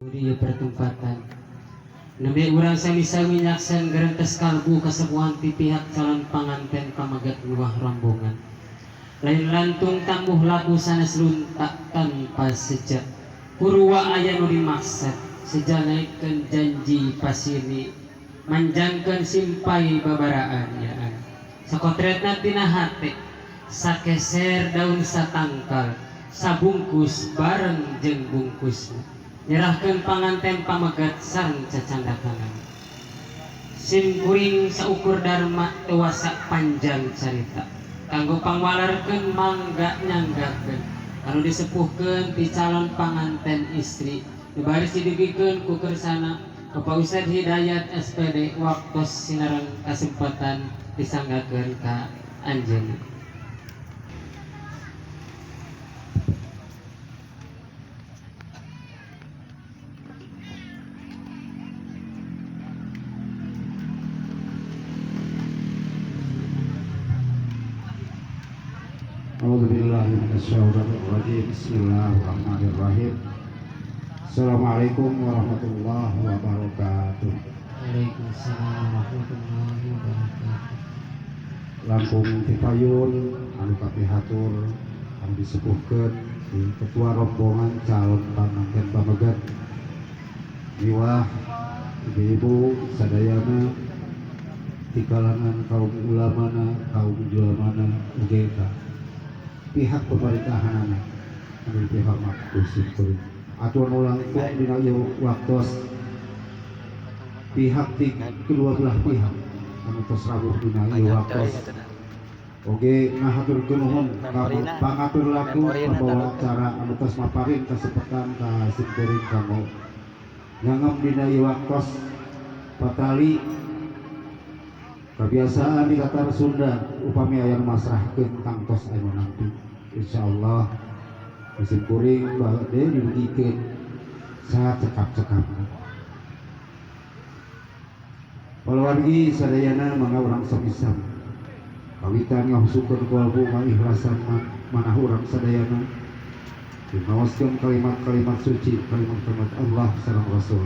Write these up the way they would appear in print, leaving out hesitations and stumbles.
Di ieu pertempatan nembe urang sami-sami nyaksen gerentes kalbu kasepuhan ti pihak calon panganten pamegat luah rombongan. Lain lantung tambuh laku sanes lunta tanpa seja. Purwa aya nu dimaksad seja naikkeun janji pasini manjangkeun simpai babaraan yaan. Sakotretna tina hate sakeser daun satangkal sabungkus bareng jeung bungkusna. Nyerahkeun panganten pamegat sareng cacandakanana. Sim kuring saukur dharma teu wasa panjang carita. Kanggo pangwalerkeun mangga nyanggakeun anu disepuhkeun ti calon panganten istri nu baris didugikeun ku kersana Bapak Ustad Hidayat SPD waktos sinareng kasempatan disanggakeun ka anjeunna. A'udzubillahi minasyaitonirrajim. Bismillahirrahmanirrahim. Assalamualaikum warahmatullahi wabarakatuh. Waalaikumsalam warahmatullahi wabarakatuh. Langkung tipayun anu kapihatur anu disepuhkeun di ketua rombongan calon panganten pamegat miwah ibu-ibu sadayana di kalangan kaum ulamana, kaum juamana, uge ka pihak pemerintahanana anu dipihormat ku simkuring. Atur nu langkung dina ieu waktos pihak ti kedua belah pihak anu tos rawuh dina ieu waktos. Oge ngahaturkeun nuhun ka pangatur laku pembawa acara anu tos maparin kasempatan ka simkuring kanggo nyanggem dina ieu waktos patali kebiasaan di Tatar Sunda upami aya nu masrahkeun tangtos anu nampi. Insyaallah simkuring bade didugikeun sacekap-cekapna. Palawargi sadayana mangga urang sami-sami kawitan ngahusukeun kalbu ngaihlasan manah urang sadayana dimaoskeun kalimat-kalimat suci, kalimat-kalimat Allah sareng Rasul.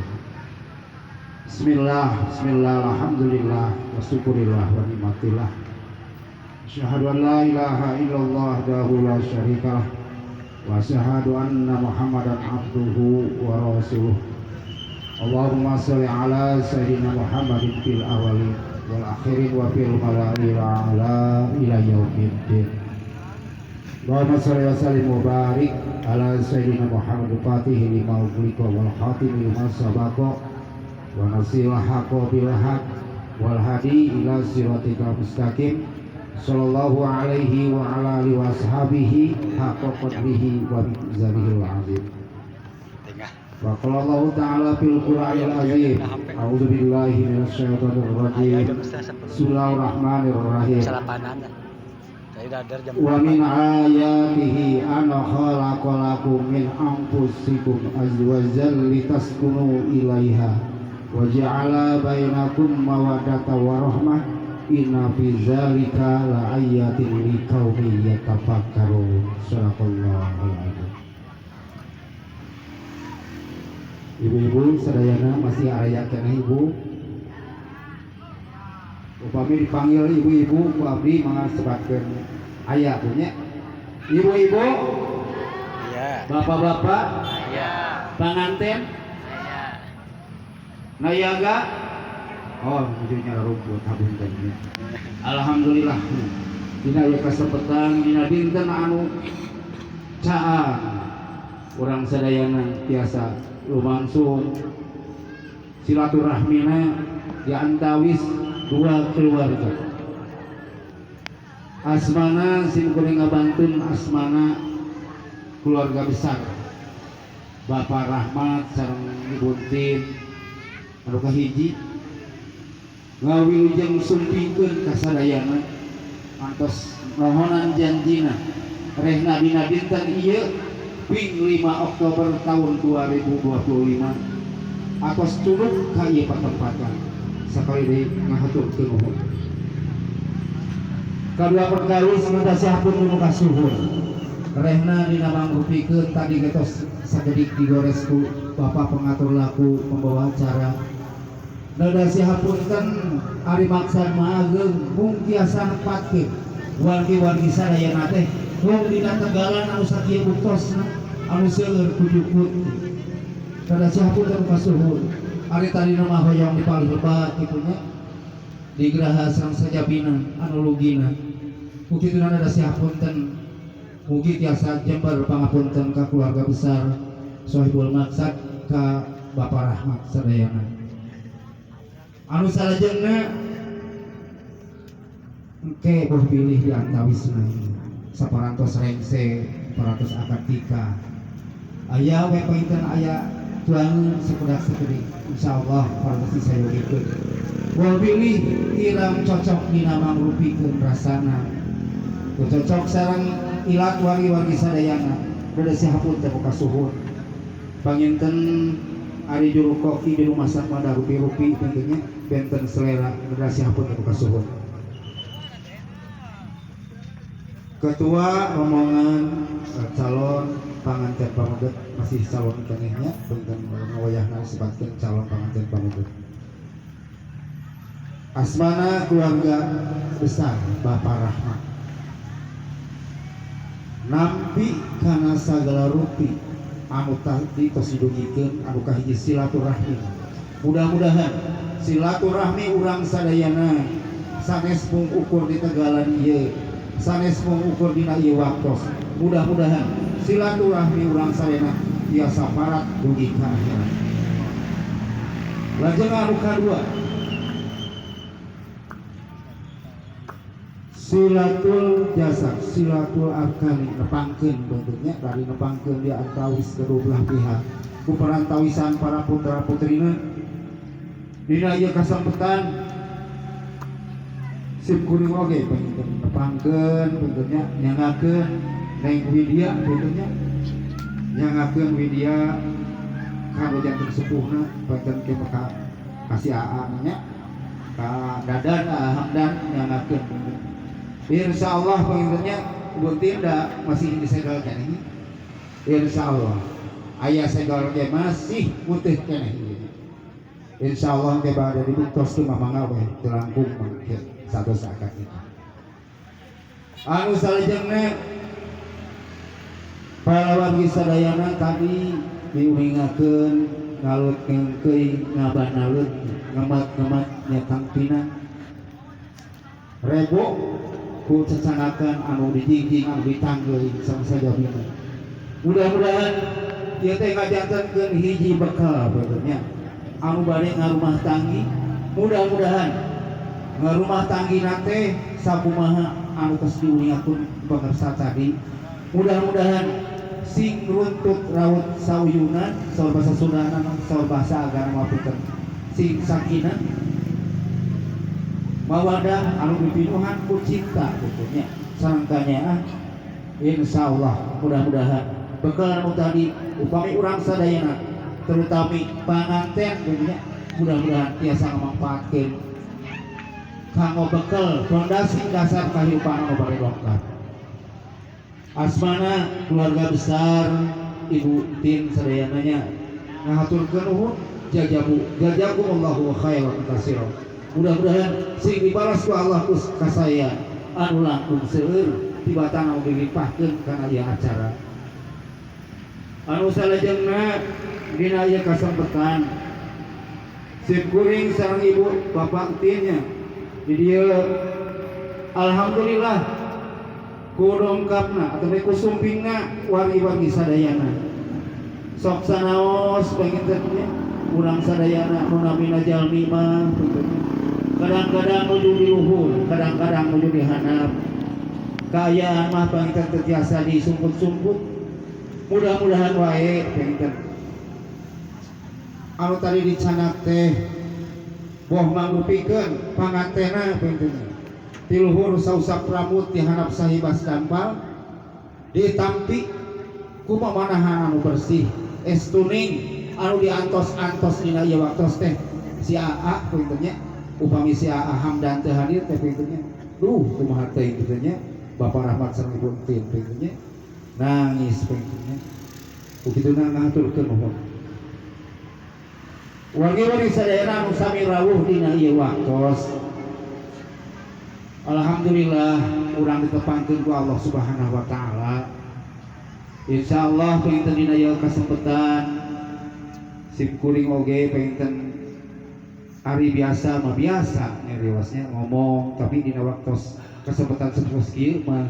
Bismillah, bismillah, alhamdulillah, wa syukurillah wa nikmatillah. Asyhadu an la ilaha illallah wahdahu la syarikalah wa asyhadu anna Muhammadan abduhu wa rasuluh. Allahumma sholli ala sayyidina Muhammadin fil awwalin wal akhirin wa fil mala'il a'la ila yaumiddin. Allahumma sholli wa sallim wa barik ala sayyidina Muhammad al-Fatih lima ughliqa wal khatim lima sabaqa wa nasil haqqo bil haqq wal hadi ila siratikal mustaqim sallallahu alaihi wa ala alihi wa ashabihi haqqa qadrihi wa mizanihil azim. Wa qala Allahu ta'ala fil Qur'anil azim, a'udzu billahi minasyaitonir rajim. Bismillahirrahmanirrahim. Wa min ayatihi an khalaqalakum min anfusikum azwajan litaskunu ilaiha wa ja'ala bainakum mawaddatan wa rahmah inna fi dzalika laayatin liqaumin yatafakkarun. Shadaqallahul azim. Ibu-ibu sadayana masih aya keneh ibu. Upami dipanggil ibu-ibu ku abdi mangga sebatkeun aya punya. Ibu-ibu, Iya. Bapak-bapak, Iya. panganten, Iya. nayaga. Oh, ujungnya rumput hapunten nya. Alhamdulillah. Dina ieu kasempatan dina dinten anu caang urang sadayana tiasa lumangsung silaturahmina di antawis dua keluarga. Asmana simkuring ngabantun asmana keluarga besar Bapak Rahmat sareng Ibu Tin anu kahiji ngawilujeng sumpingkeun ka sadayana antos nohonan janjina rehna dina dinten ieu ping 5 Oktober tahun 2025 atos curug ka ieu patempatan sakali deui ngahaturkeun nuhun. Kadua perkawis ngudasihapun nu kasuhun rehna dina mangrupikeun tadi getos sakedik digores ku Bapak pengatur laku pembawa acara. Nada sihapunten ari maksad mah ageung mung tiasa nepatkeun wargi-wargi sadayana teh mung dina tegalan anu sakieu buktosna anu seueur ku jukut. Nada sihapunten kasuhun ari tadina mah hoyong dipalih lebat kitu nya di geraha sareng sajabina anu lugina. Ku kituna nada sihapunten mugi tiasa jember pangapunten ka keluarga besar Sohibul Maksad ka Bapak Rahmat sadayana. Anu salajengna engke boh pilih di antawisna saparantos rengse parantos akad nikah aya we panginten aya tuangan sekedak sekedik insyaallah parantos disayogikeun. Boh pilih kirang cocok dina mangrupikeun rasana cocok sareng ilat wargi-wargi sadayana. Rada sihapunten ka suhun panginten ari juru koki juru masak mah da rupi-rupi tentunya benten selera rada sihapunten ka suhun. Ketua rombongan calon panganten pameget masih calon kenehnya benten ngawayahna disebutkeun calon panganten pameget. Asmana keluarga besar Bapak Rahmat nampi kana sagala rupi anu tadi tos didugikeun anu kahiji silaturahmi. Mudah-mudahan silaturahmi urang sadayana sanes mung ukur di tegalan ieu, sanes mung ukur dina ieu waktos. Mudah-mudahan silaturahmi urang sadayana tiasa parat dugi ka akhirat. Lajeng anu kadua silatul jasad, silatul arkani nepangkeun bentuknya dari nepangkeun di antawis kedua belah pihak ku perantawisan para putra putrina dina ieu kasampetan sim kuring oge panginten nepangkeun bentuknya nyangakeun Neng Widya bentuknya nyangakeun Widya kanu janten sepuhna panginten ke ka kasih AA nya ka Dadan Hamdan nyangakeun bentuknya. Insya Allah pengintennya bukti ndak masih disegel keneh. Insya Allah ayah segel ge masih putih keneh. Insya Allah ge bade dibuktoskeun mah mangga we teu langkung mangke satu akad itu. Anu salajengna para wargi sadayana tadi diuningakeun ngalut ngengkeuy ngabanalut ngemat-ngemat nyatang pina rebo ku cecanakan anu dijingjing anu ditanggeuy sama sajabina. Mudah-mudahan ieu teh ngajantenkeun hiji bekal betulnya anu bade ngarumah tanggi. Mudah-mudahan ngarumah tanggi teh sakumaha anu tos diuningakeun pangersa tadi. Mudah-mudahan sing runtut raut sauyunan saur bahasa Sundana saur bahasa agama punten sing sakinah mawadah anu dipinuhan ku cinta pokoknya sareng kanyaah. Insyaallah mudah-mudahan bekal anu tadi upami urang sadayana terutami panganten tentunya mudah-mudahan tiasa ngamanfaatkeun kanggo bekal fondasi dasar kahirupan anu bade dongkap. Asmana keluarga besar Ibu Tin sadayananya ngahaturkeun nuhun jajabu jazakumullahu khairan katsiran. Mudah-mudahan sing dibalas ku Allah ku kasaya anu langkung seueur tibatan anu dilimpahkeun kana ieu acara. Anu salajengna dina ieu kasempetan sim kuring sareng ibu bapak Tinnya di dieu alhamdulillah ku dongkapna atau ku sumpingna wargi-wargi sadayana sok sanaos panginten nya urang sadayana nu namina jalmi mah kadang-kadang nuju di luhur kadang-kadang nuju di handap kaayaan mah panginten teu tiasa disumput-sumput. Mudah-mudahan wae panginten anu tadi dicanak teh boh mangrupikeun pangantena panginten di luhur sausap rambut di handap sahibas dampal ditampi ku pamanahan anu bersih estuning anu diantos-antos dina ieu waktos teh si AA pangintennya upami si AA Hamdan teu hadir teh pangintennya duh kumaha teh kitu nya Bapak Rahmat sareng Ibu Tin pangintennya nangis pangintennya ku kituna ngahaturkeun nuhun. Wargi-wargi sadayana anu sami rawuh dina ieu waktos. Alhamdulillah urang ditepangkeun ku Allah Subhanahu wa taala. Insyaallah panginten dina ieu kasempatan sim kuring oge panginten ari biasa mah biasa nyariosnya ngomong, tapi dina waktos kesempatan sapertos kieu mah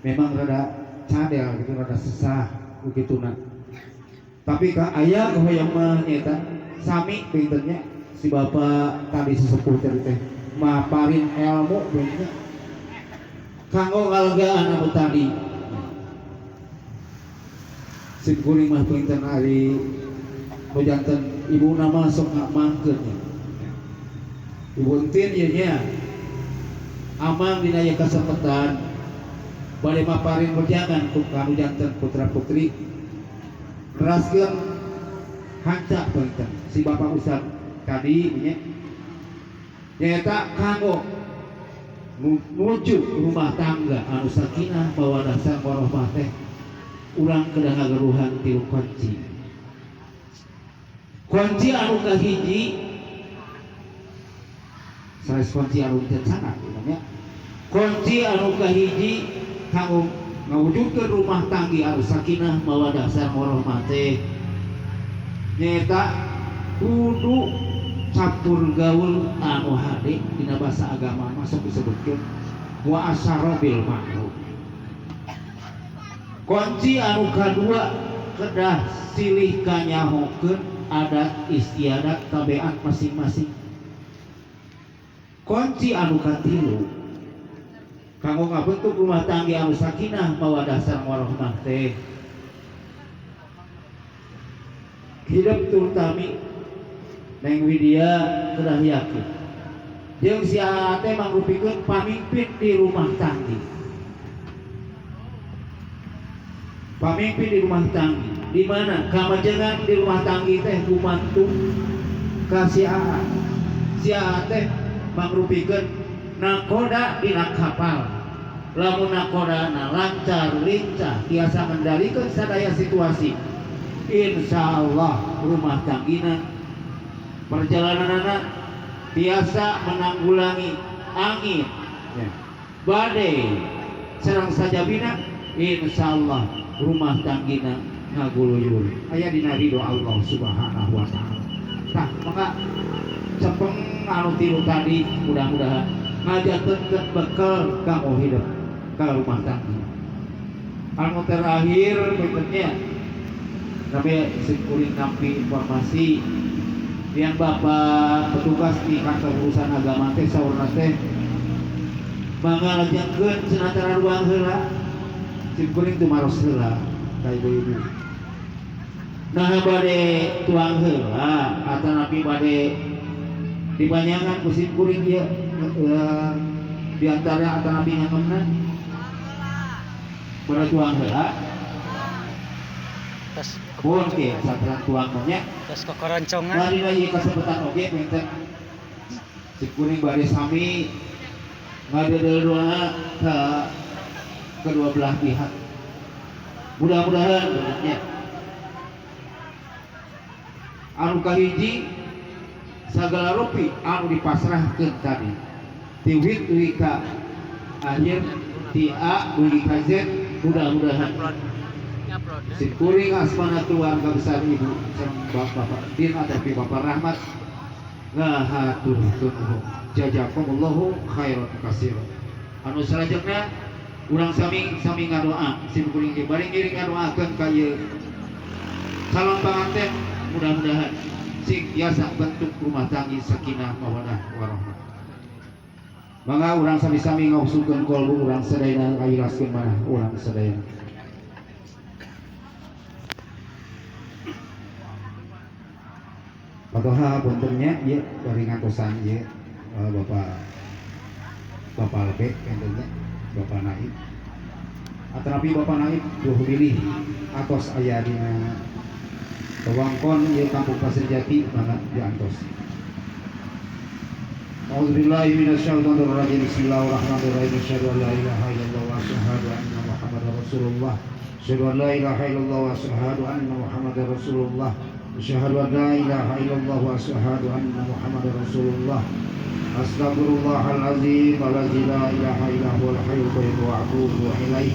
memang rada cadel gitu, rada sesah begituna. Tapi ka aya kahoyong mah nyaeta sami pinternya si bapak tadi sesepuh tadi teh maparin ilmu pinternya kanggo ngalegaan anu tadi. Sim kuring mah pinten ari nu janten ibu nama sok ngamangkeun nya. Ibu entin ieu nya amang dina ieu kasempatan bade maparin wejangan ku kanu janten putra putri neraskeun hanca punten si bapak ustad tadi nya nyaeta kanggo nuju rumah tangga anu sakinah mawaddah warahmah teh urang kedah ngagaduhan tilu kunci. Kunci anu kahiji sanes kunci anu teu sana nya. Kunci anu kahiji kanggo ngawujudkeun rumah tangga anu sakinah mawaddah warahmah teh nyaeta kudu campur gaul anu hade dina bahasa agama masuk disebutkeun wa asyara bil ma'ruf. Kunci anu kadua kedah silih kanyahokeun adat istiadat tabiat masing-masing. Kunci anu katilu kanggo ngabentuk rumah tangga anu sakinah mawaddah sareng warahmah teh hidup terutami Neng Widya kedah yakin jeung si Aa teh mangrupikeun pamimpin di rumah tangga. Pamimpin di rumah tangga di mana kamajengan di rumah tangga teh gumantung ka si Aa. Si Aa teh mangrupikeun nakoda dina kapal. Lamun nakodana lancar lincah tiasa mengendalikan sadaya situasi, insya Allah rumah tanggina perjalanan anak biasa menanggulangi angin ya, badai serang sajabina, insya Allah rumah tanggina ngaguluyur aya dina ridho Allah Subhanahu wa taala. Tah maka cepeng anu tilu tadi mudah-mudahan ngajakeun bekal kanggo hidup ka rumah tangga. Anu terakhir berikutnya tapi sekuring nampi informasi yang bapak petugas di kantor urusan agama teh saurna teh mangga lajengkeun cenah tara ruang heula sim kuring tumaros heula ka ibu-ibu. Nah bade tuang heula atanapi bade dibanyangan ku sim kuring ieu di antara atanapi ngangemna bade tuang heula. Pun ke satran tuang nya tos kokoroncongan. Bari ieu kasempatan oge punten si kuring bade sami ngadeudeuh doa ka kedua belah pihak. Mudah-mudahan nya anu kahiji sagala rupi anu dipasrahkeun tadi ti wit dugi ka akhir ti A dugi ka Z mudah-mudahan si kuring asmana keluarga besar ibu sareng bapak Din ataupun bapak Rahmat ngahaturkeun jazakumullahu khairan katsiran. Anu salajengna urang sami sami ngadoa sim kuring ge bari ngiring ngadoakeun ka ieu calon panganten mudah-mudahan sing biasa bentuk rumah tangga sakinah mawaddah warahmah. Mangga urang sami-sami ngausukeun kolbu urang sadayana kawilaskeun manah urang sadayana. Patoha puntennya ieu bari ngantosan ieu Bapak Bapak Lebe puntennya Bapak Naib. Atanapi Bapak Naib duh bilih atos aya dina wewengkon ieu Kampung Pasir Jati mangga diantos. A'udzubillahi minasyaitonirrajim. Bismillahirrahmanirrahim. Asyhadu an la ilaha illallah wa asyhadu anna Muhammadar Rasulullah. Asyhadu an la ilaha illallah wa asyhadu anna Muhammadar Rasulullah. Asyhadu an la ilaha illallah wa asyhadu anna Muhammadar Rasulullah. Astaghfirullahalazim allazi la ilaha illa huwal hayyul qayyum wa atubu ilaih.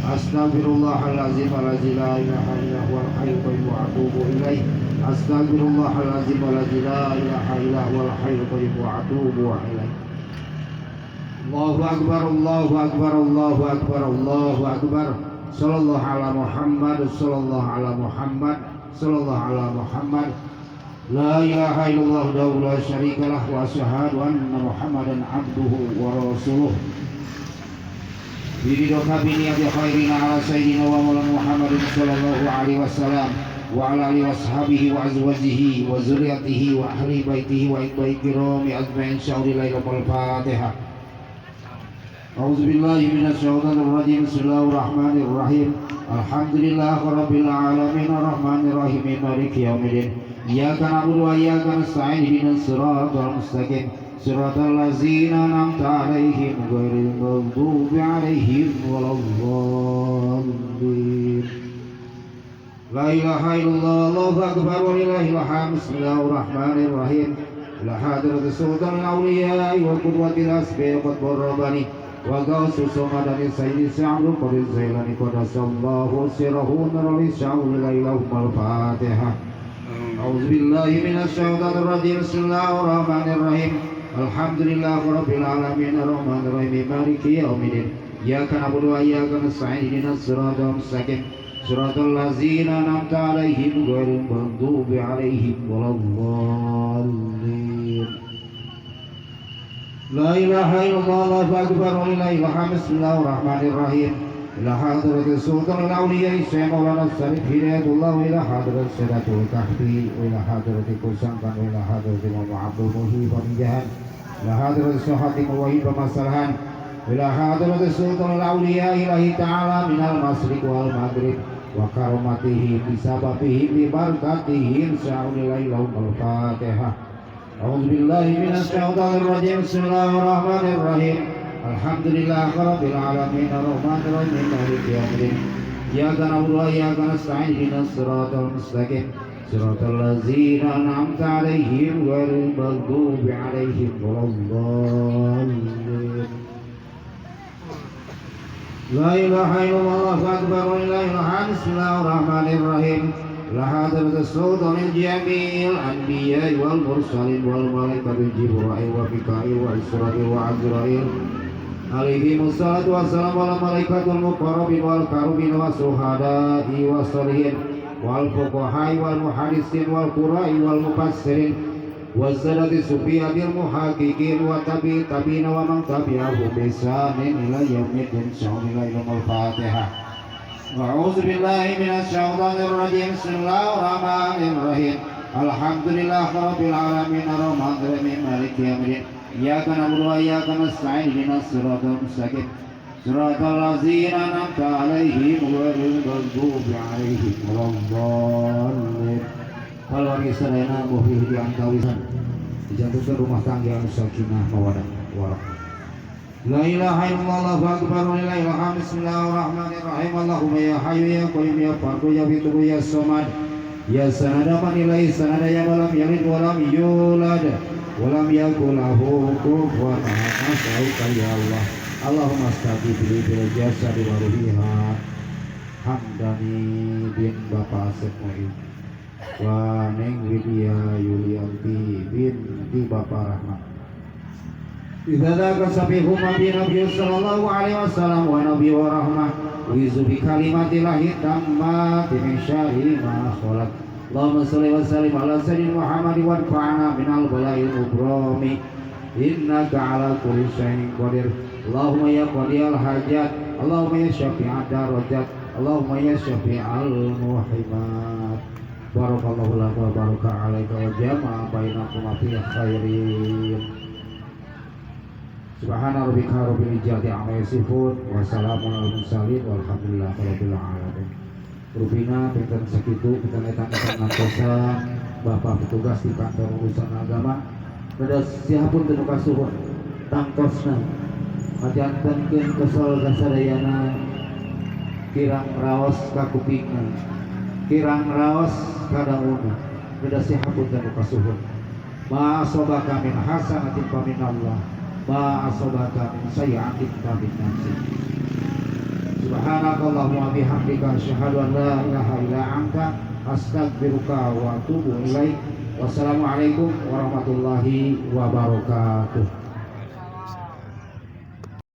Astaghfirullahalazim allazi la ilaha illa huwal hayyul qayyum wa atubu ilaih. Astaghfirullahalazim allazi la ilaha illa huwal hayyul qayyum wa atubu ilaih. Allahu akbar, Allahu akbar, Allahu akbar, Allahu akbar. Sallallahu ala Muhammad, sallallahu ala Muhammad, sallallahu ala Muhammad. La ilaha illallah wahdahu la syarikalah wa asyhadu anna Muhammadan abduhu wa rasuluh. Biridhoka bi niyati khairina ala sayyidina wa maulana Muhammadin sallallahu alaihi wasallam wa ala alihi washabihi wa azwajihi wa zurriyyatihi wa ahli baitihi wa ikhwatihi kirami ajma'in. Syaulillahi al-Fatihah. A'udzu billahi minasyaitonir rajim. Bismillahirrahmanirrahim. Alhamdulillahi rabbil alamin arrahmanir rahim maliki yaumiddin. Iyyaka na'budu wa iyyaka nasta'in ihdinas siratal mustaqim. Siratal ladzina an'amta 'alaihim ghairil maghdubi 'alaihim waladdallin. La ilaha illallah, Allahu akbar wa lillahil hamd. Bismillahirrahmanirrahim. La hadratus sultanil awliya wa qudwatil asbi wa qutbur rabbani wa gausu somadani sayyidi sa'abdul qadir zailani qadasallahu sirrahu nurul sya'ul lailahumul fatihah. A'udzu billahi minasyaitonir rajim. Bismillahirrahmanirrahim. Alhamdulillahi rabbil alamin arrahmanir rahim maliki yaumiddin. Iyyaka na'budu wa iyyaka nasta'in ihdinas siratal mustaqim. Siratal ladzina an'amta 'alaihim ghairil maghdubi 'alaihim waladdallin. La ilaha illallah, Allahu akbar wa lillahil hamd. Bismillahirrahmanirrahim. Ila hadratis sultanil awliya Syekh Maulana Syarif Hidayatullah wa ila hadratis Sadatul Kahfi wa ila hadratil Kusangkan wa ila hadratil Imam Abdul Muhyi Pamijahan ila hadratis Hatim Wahid Pamasalahan ila hadratis sultanil awliya ilahi ta'ala minal masyriq wal maghrib wa karamatihi bisababihi bi barakatihim sa'ulillahi lahumul fatihah. A'udzu billahi minasyaitonir rajim. Bismillahirrahmanirrahim. Alhamdulillahi rabbil alamin arrahmanir rahim maliki yaumiddin. Iyyaka na'budu wa iyyaka nasta'in ihdinas siratal mustaqim. Siratal ladzina an'amta 'alaihim ghairil maghdubi 'alaihim waladdallin. La ilaha illallah, Allahu akbar wa lillahil hamd. Bismillahirrahmanirrahim. La hadratus sultanil jamil anbiya wal mursalin wal malaikati jibril wa mikail wa israfil wa azrail alaihi wassalatu wassalamu ala malaikatul muqarrabin wal karubin wa suhada'i wa salihin wal fuqaha'i wal muhaddisin wal qura'i wal mufassirin wassadati sufiyatil muhaqqiqin wa tabi tabi'ina wa man tabi'ahum bi ihsanin ila yaumiddin. Sya'ulil Fatihah. A'udzu billahi minasyaitonir rajim. Bismillahirrahmanirrahim. Alhamdulillahi rabbil alamin arrahmanir rahim maliki yaumiddin. Iyyaka na'budu wa iyyaka nasta'in ihdinas siratal mustaqim. Siratal ladzina an'amta 'alaihim ghairil maghdubi 'alaihim waladdallin. Keluarga sadayana muhi diantawisan dijatuhkan rumah tangga anu sakinah mawaddah warahmah. La ilaha illallah, Allahu akbar wa lillahil hamd. Bismillahirrahmanirrahim. Allahumma ya hayyu ya qayyum ya fardu ya witru ya samad ya sanada man ilaihi sanada ya lam yalid wa lam yulad wa lam yakul lahu kufuwan ahad. Ya Allah, Allahumma stajib li bil jasadi wa ruhiha. Hamdani bin Bapak Asep Muin wa Neng Widya Yulianti binti Bapak Rahmat. Idza dzaka sabihu nabi nabi sallallahu alaihi wasallam wa nabi wa rahmah wizu bi kalimatillahi tammati min syarri ma khalaq. Allahumma shalli wa sallim ala sayyidina Muhammad wa anfa'na minal bala'il mubrami innaka ala kulli syai'in qadir. Allahumma ya qadiyal hajat, Allahumma ya syafi'ad darajat, Allahumma ya syafi'al muhimat. Barakallahu laka wa baraka alaika wa jama'a bainakum fi khairin. Subhana rabbika rabbil izzati amma yasifun wa salamun alal mursalin walhamdulillahi rabbil alamin. Rupina pinten sakitu kita etang-etang ngantosan Bapak petugas di kantor urusan agama pada siapun teu kasuhun tangtosna majantenkeun kesel kasadayana kirang raos ka kupingna kirang raos ka danguuna. Beda hapunten nu kasuhun. Ma asobaka min hasanatin fa minallah, ma asobaka min sayyi'atin fa min nafsik. Subhanakallahumma bihamdika asyhadu an la ilaha illa anta astaghfiruka wa atubu ilaik. Wassalamualaikum warahmatullahi wabarakatuh.